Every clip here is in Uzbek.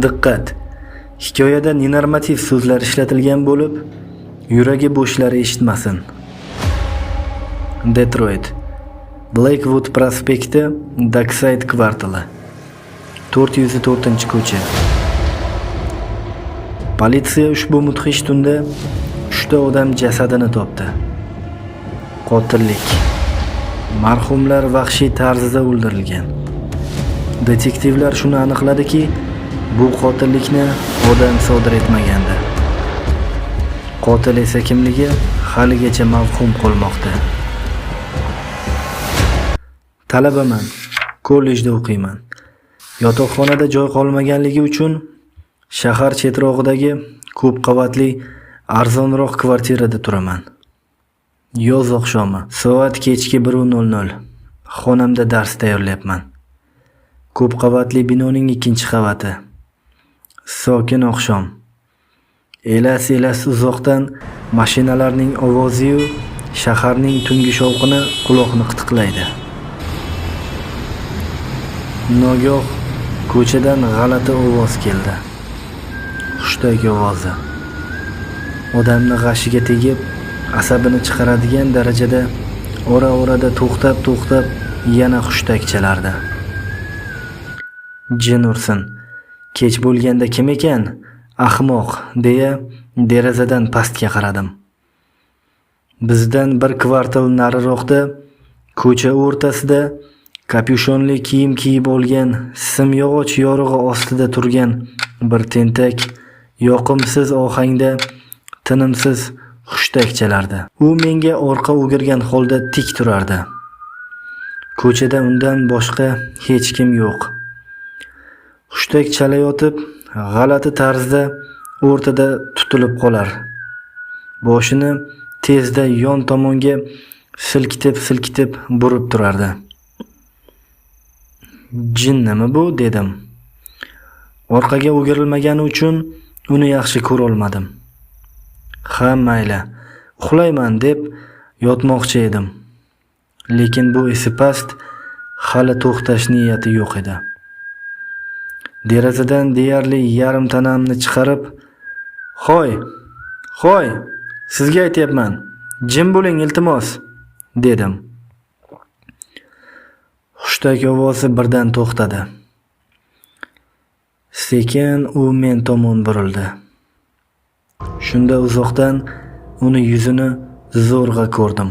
Diqqat! Hikoyada nenormativ so'zlar ishlatilgan bo'lib, yuragi bo'shlar eshitmasin. Detroit. Blackwood prospekti, Dockside kvartali. 404-ko'cha. Politsiya ushbu mudhish tunda 3 ta odam jasadini topdi. Qotillik. Marhumlar vahshiy tarzda o'ldirilgan. Detektivlar shuni aniqladiki, bu qotillikni odam sodir etmagandi. Qotil esa kimligi haligacha mavhum qolmoqda. Talabaman, kollejda o'qiyman. Yotoqxonada joy qolmaganligi uchun shahar chetrog'idagi ko'p qavatli arzonroq kvartirada turaman. Yoz oqshomi, soat kechki 1:00. Xonamda dars tayyorlayapman. Ko'p qavatli binoning ikkinchi qavati. Sokin oqshom. Elas-elas uzoqdan mashinalarning ovozi-yu shaharning tungi shovqini quloqni qitiqlaydi. Nogoh ko'chadan g'alati ovoz keldi. Hushtak ovozi. Odamni g'ashiga tegib, asabini chiqaradigan darajada ora-orada to'xtab-to'xtab yana hushtak chalardi. Jin ursin. Kech bo'lganda kim ekan? Ahmoq, deya derazadan pastga qaradim. Bizdan bir kvartal nariroqda ko'cha o'rtasida kapyushonli kiyim kiyib olgan, simyog'och yorug'i ostida turgan bir tentak yoqimsiz ohangda tinimsiz hushtak chalardi. U menga orqa o'girgan holda tik turardi. Ko'chada undan boshqa hech kim yo'q. Hushtak chalayotib, g'alati tarzda o'rtada tutilib qolar. Boshini tezda yon tomonga silkitib-silkitib burib turardi. Jinnimi bu, dedim. Orqaga o'girilmagani uchun uni yaxshi ko'rolmadim. Ha, mayli, uxlayman deb yotmoqchi edim. Lekin bu esipast hali to'xtash niyati yo'q edi. Derazadan deyarli yarim tanamni chiqarib, "Hoy, hoy, sizga aytyapman. Jim bo'ling, iltimos", dedim. Hushtak ovozi birdan to'xtadi. Sekin u men tomon burildi. Shunda uzoqdan uni yuzini zo'rg'a ko'rdim.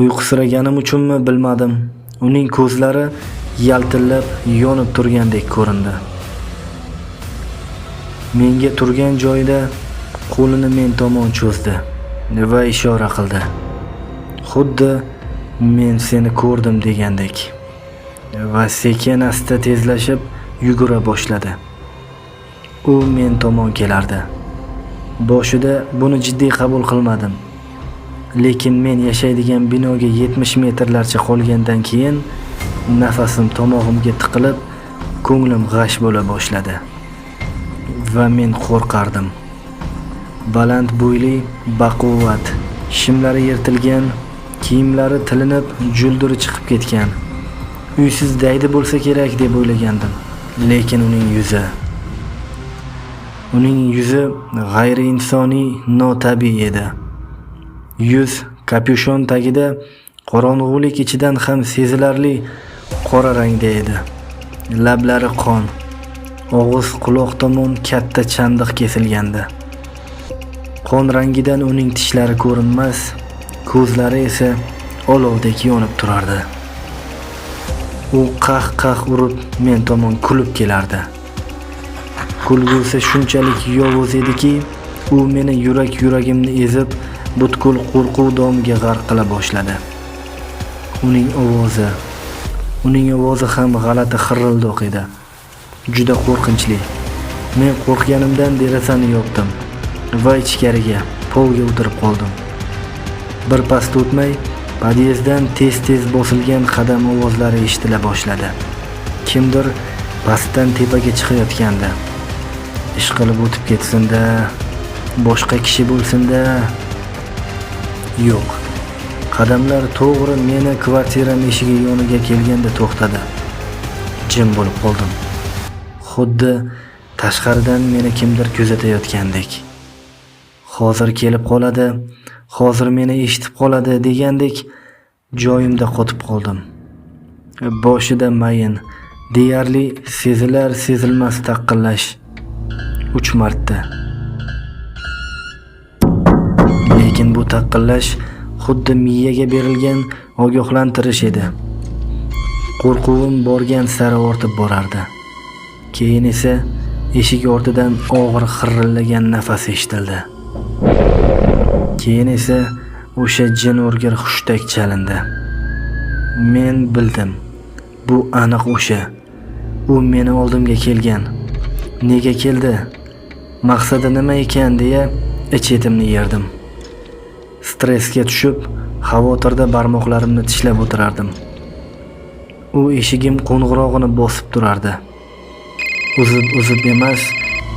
Uyqusiraganim uchunmi, bilmadim. Uning ko'zlari yaltillab yonib turgandek ko'rindi. Menga turgan joyida qo'lini men tomon cho'zdi va ishora qildi. Xuddi men seni ko'rdim degandek. Va sekin asta tezlashib yugura boshladi. U men tomon kelardi. Boshida buni jiddiy qabul qilmadim. Lekin men yashaydigan binoga 70 metrlarcha qolgandan keyin nafasim tomog'imga tiqilib, ko'nglim g'ash bo'la boshladi. Va men qo'rqardim. Baland bo'yli, baquvvat, shimlari yirtilgan, kiyimlari tilinib, julduri chiqib ketgan. Uysiz daydi bo'lsa kerak deb o'ylagandim. Lekin uning yuzi g'ayriinsoniy, notabiiy edi. Yuz kapyushon tagida qorong'ulik ichidan ham sezilarli qora rangda edi. Lablari qon, og'iz quloq tomon katta chandiq kesilgandi. Qon rangidan uning tishlari ko'rinmas, ko'zlari esa olovdek yonib turardi. U qah-qah urib men tomon kulib kelardi. Kulgusi shunchalik yovuz ediki, u meni yurak-yuragimni ezib, butkul qo'rquv domiga g'arq qila boshladi. Uning ovozi ham g'alati xirildoq edi. Juda qo'rqinchli. Men qo'rqganimdan derazani yopdim va ichkariga, polga o'tirib qoldim. Bir pasda o'tmay, podyezddan tez-tez bosilgan qadam ovozlari eshitila boshladi. Kimdir pastdan tepaga chiqayotgandi. Ishqilib o'tib ketsin-da, boshqa kishi bo'lsin-da. Yo'q. Qadamlar to'g'ri meni kvartiram eshigi yoniga kelganda to'xtadi. Jim bo'lib qoldim. Xuddi tashqaridan meni kimdir kuzatayotgandek. Hozir kelib qoladi, hozir meni eshitib qoladi degandek joyimda qotib qoldim. Boshida mayin, deyarli sezilar sezilmas taqillash 3 marta. Lekin bu taqillash xuddi miyaga berilgan ogohlantirish edi. Qo'rquvim borgan sari ortib borardi. Keyin esa eshik ortidan og'ir xirrillagan nafas eshitildi. Keyin esa o'sha jin urgir hushtak chalindi. Men bildim. Bu aniq o'sha. U meni oldimga kelgan. Nega keldi? Maqsadi nima ekan deya ich etimni yerdim. Stressga tushib, xavotirda barmoqlarimni tishlab o'tirardim. U eshigim qo'ng'irog'ini bosib turardi. Uzib-uzib emas,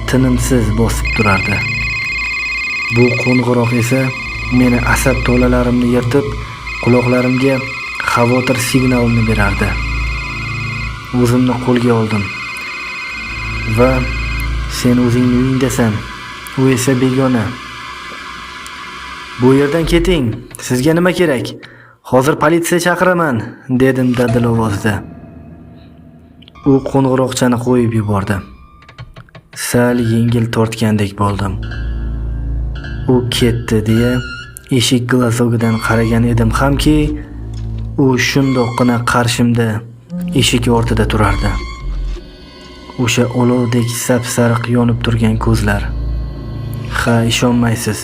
tinimsiz bosib turardi. Bu qo'ng'iroq esa meni asab tolalarimni yirtib, quloqlarimga xavotir signalini berardi. O'zimni qo'lga oldim. Va sen o'zingni uyingdasan, u esa begona. Bu yerdan keting. Sizga nima kerak? Hozir politsiya chaqiraman, dedim dadil ovozda. U qo'ng'iroqchani qo'yib yubordi. Sal yengil tortgandek bo'ldim. U ketdi deya eshik глазок idan qaragan edim hamki, u shundoqqina qarshimda eshik ortida turardi. O'sha olovdek sap-sariq yonib turgan ko'zlar. Ha, ishonmaysiz.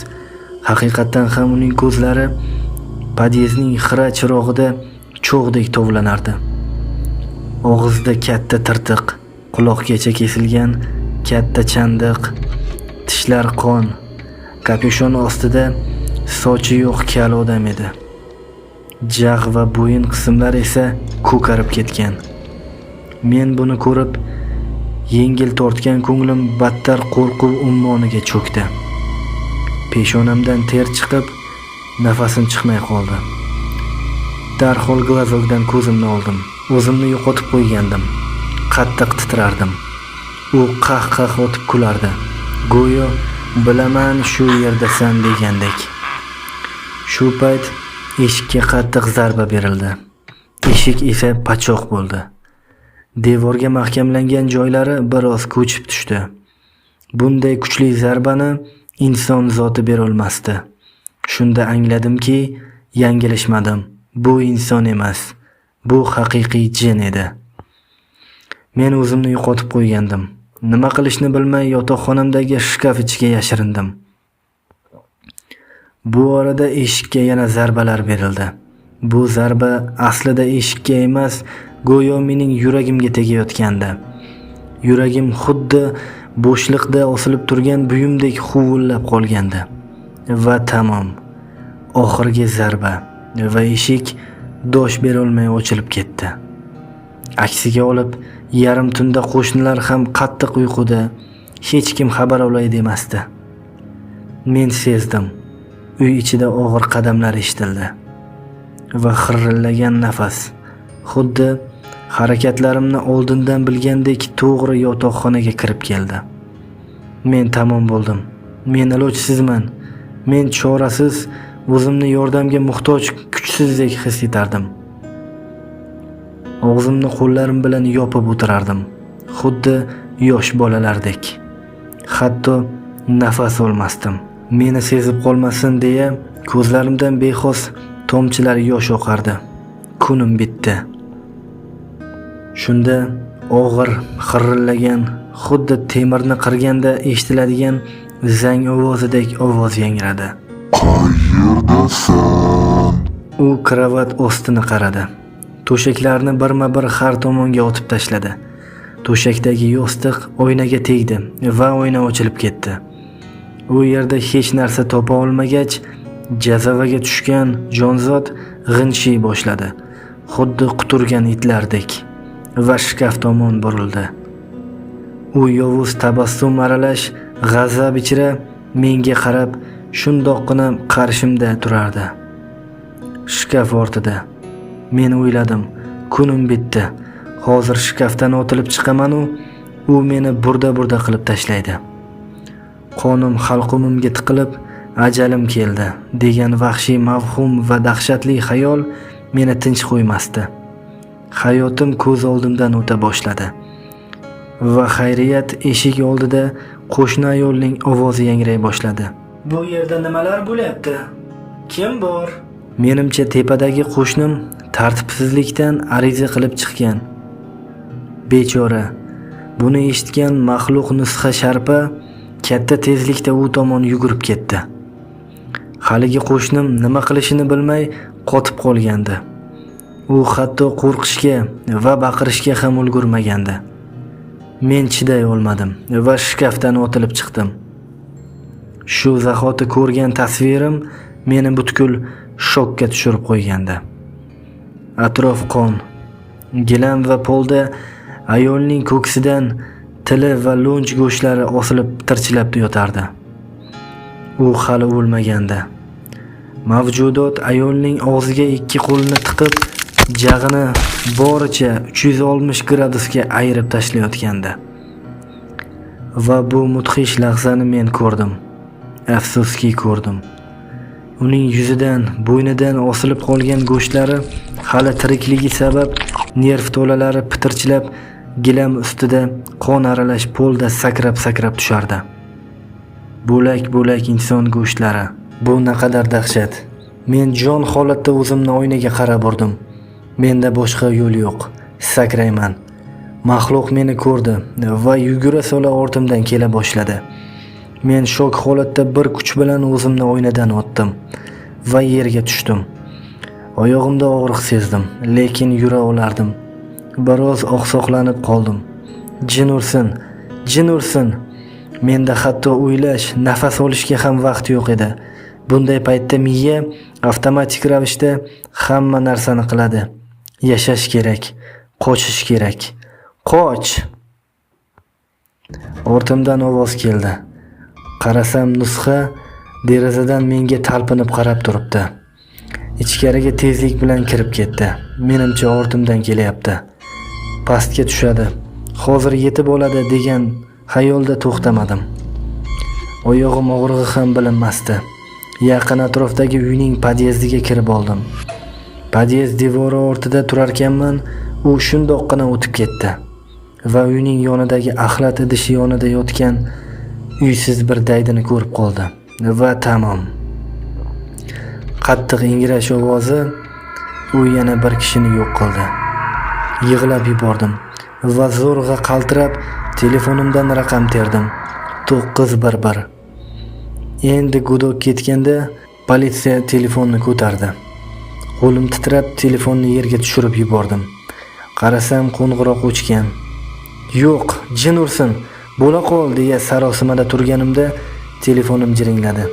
Haqiqatdan ham uning ko'zlari podyezdning xira chirog'ida cho'g'dek tovlanardi. Og'zida katta tirtiq, quloqgacha kesilgan katta chandiq, tishlar qon, kapyushon ostida sochi yo'q kal odam edi. Jag' va bo'yin qismlari esa ko'karib ketgan. Men buni ko'rib, yengil tortgan ko'nglim battar qo'rquv ummoniga cho'kdi. Peshonamdan ter chiqib, nafasim chiqmay qoldi. Darhol глазок dan ko'zimni oldim. O'zimni yo'qotib qo'ygandim. Qattiq titrardim. U qah-qah otib kulardi. Go'yo bilaman shu yerdasan degandek. Shu payt eshikka qattiq zarba berildi. Eshik esa pachoq bo'ldi. Devorga mahkamlangan joylari biroz ko'chib tushdi. Bunday kuchli zarbani inson zoti berolmasdi. Shunda angladimki, yanglishmadim. Bu inson emas. Bu haqiqiy jin edi. Men o'zimni yo'qotib qo'ygandim. Nima qilishni bilmay yotoqxonamdagi shkaf ichiga yashirindim. Bu orada eshikka yana zarbalar berildi. Bu zarba aslida eshikka emas, go'yo mening yuragimga tegayotgandi. Yuragim xuddi bo'shliqda osilib turgan buyumdek huvillab qolgandi. Va tamom. Oxirgi zarba va eshik dosh berolmay ochilib ketdi. Aksiga olib, yarim tunda qo'shnilar ham qattiq uyquda, hech kim xabar olay demasdi. Men sezdim. Uy ichida og'ir qadamlar eshitildi va xirrillagan nafas. Xuddi harakatlarimni oldindan bilgandek to'g'ri yotoqxonaga kirib keldi. Men tamom bo'ldim. Men ilojsizman. Men chorasiz, o'zimni yordamga muhtoj kuchsizdek his etardim. Og'zimni qo'llarim bilan yopib o'tirardim, xuddi yosh bolalardek. Hatto nafas olmasdim. Meni sezib qolmasin deya ko'zlarimdan bexos tomchilar yosh oqardi. Kunim bitdi. Shunda og'ir xirrillagan, xuddi temirni qirganda eshitiladigan zang ovozidek ovoz yangradi. Qayerdasan? U kravat ostini qaradi. To'shaklarni birma-bir har tomonga otib tashladi. To'shakdagi yostiq oynaga tegdi va oyna ochilib ketdi. U yerda hech narsa topa olmagach, jazavaga tushgan jonzot g'inshiy boshladi. Xuddi quturgan itlardek va shkaf tomon burildi. U yovuz tabassum aralash g'azab ichra menga qarab shundoqqina qarshimda turardi. Shkaf ortida. Men o'yladim, kunim bitdi. Hozir shkafdan otilib chiqaman-u, U meni burda-burda qilib tashlaydi. Qonim halqumimga tiqilib, ajalim keldi degan vahshiy mavhum va dahshatli xayol meni tinch qo'ymasdi. Hayotim ko'z oldimdan o'ta boshladi. Va xayriyat, eshik oldida qo'shni ayolning ovozi yangray boshladi. Bu yerda nimalar bo'lyapti? Kim bor? Menimcha tepadagi qo'shnim tartibsizlikdan ariza qilib chiqqan. Bechora. Buni eshitgan maxluq nusxa sharpa katta tezlikda u tomon yugurib ketdi. Haligi qo'shnim nima qilishini bilmay qotib qolgandi. U hatto qo'rqishga va baqirishga ham ulgurmagandi. Men chiday olmadim va shkafdan otilib chiqdim. Shu zahoti ko'rgan tasvirim meni butkul shokka tushirib qo'ygandi. Atrof qon, gilam va polda ayolning ko'ksidan tili va lo'nj go'shtlari osilib tirchilab yotardi. U hali o'lmagandi. Mavjudot ayolning og'ziga ikki qo'lini tiqib, jag'ini boricha 360 gradusga ayirib tashlayotgandi. Va bu mudhish lahzani men ko'rdim. Afsuski ko'rdim. Uning yuzidan, bo'ynidan osilib qolgan go'shtlari hali tirikligi sabab nerv to'lalari pitirchilab gilam ustida qon aralash polda sakrab-sakrab tushardi. Bo'lak-bo'lak inson go'shtlari. Bu naqadar dahshat. Men jon holatda o'zimni oynaga qarab urdim. Menda boshqa yo'l yo'q. Sakrayman. Maxluq meni ko'rdi va yugura sola ortimdan kela boshladi. Men shok holatda bir kuch bilan o'zimni oynadan otdim va yerga tushdim. Oyog'imda og'riq sezdim, lekin yura olardim. Biroz oqsoqlanib qoldim. Jin ursin, jin ursin. Menda hatto o'ylash, nafas olishga ham vaqt yo'q edi. Bunday paytda miya avtomatik ravishda hamma narsani qiladi. Yashash kerak, qochish kerak. Qoch! Ortimdan ovoz keldi. Qarasam nusxa derazadan menga talpinib qarab turibdi. Ichkariga tezlik bilan kirib ketdi. Menimcha ortimdan kelyapti. Pastga tushadi. Hozir yetib oladi degan xayolda to'xtamadim. Oyog'im og'rig'i ham bilinmasdi. Yaqin atrofdagi uyning podyezdiga kirib oldim. Podyezd devori ortida turarkanman, u shundoqqina o'tib ketdi va uyning yonidagi axlat idishi yonida yotgan uysiz bir daydini ko'rib qoldi va tamom. Qattiq ingrash ovozi u yana bir kishini yo'q qildi. Yig'lab yubordim va zo'rg'a qaltirab telefonimdan raqam terdim. 911. Endi gudok ketganda politsiya telefonni ko'tardi. Qo'lim titrab telefonni yerga tushirib yubordim. Qarasam qo'ng'iroq o'chgan. Yo'q, jin ursin, bo'la qol deya sarosimada turganimda telefonim jiringladi.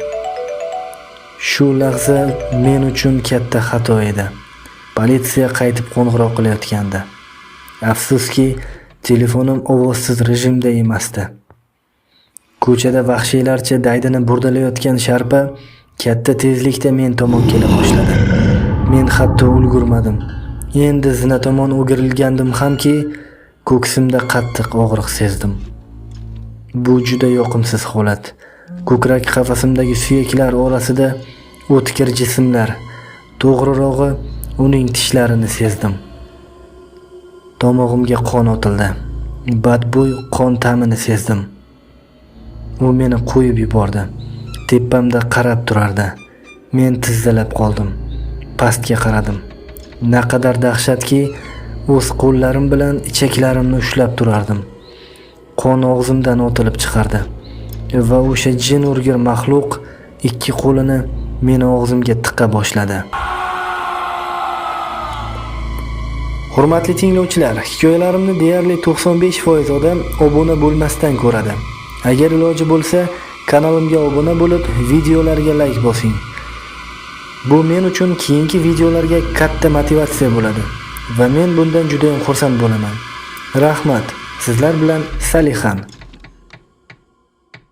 Shu lahza men uchun katta xato edi. Politsiya qaytib qo'ng'iroq qilayotgandi. Afsuski, telefonim ovozsiz rejimda emasdi. Ko'chada vahshiylarcha daydini burdalayotgan sharpa katta tezlikda men tomon kela boshladi. Men hatto ulgurmadim. Endi zina tomon o'girilgandim hamki, ko'ksimda qattiq og'riq sezdim. Bu juda yoqimsiz holat. Ko'krak qafasimdagi suyaklar orasida o'tkir jismlar, to'g'rirog'i uning tishlarini sezdim. Tomog'imga qon otildi. Badbo'y qon ta'mini sezdim. U meni qo'yib yubordi. Tepamda qarab turardi. Men tizzalab qoldim. Pastga qaradim. Naqadar dahshatki, o'z qo'llarim bilan ichaklarimni ushlab turardim. Qon og'zimdan otilib chiqardi. Va o'sha jin urgir maxluq ikki qo'lini meni og'zimga tiqa boshladi. Hurmatli tinglovchilar, hikoyalarimni deyarli 95% odam obuna bo'lmasdan ko'radi. Agar iloji bo'lsa, kanalimga obuna bo'lib, videolarga like bosing. Bu men uchun keyingi videolarga katta motivatsiya bo'ladi va men bundan juda ham xursand bo'laman. Rahmat. Sizlar bilan Salixan.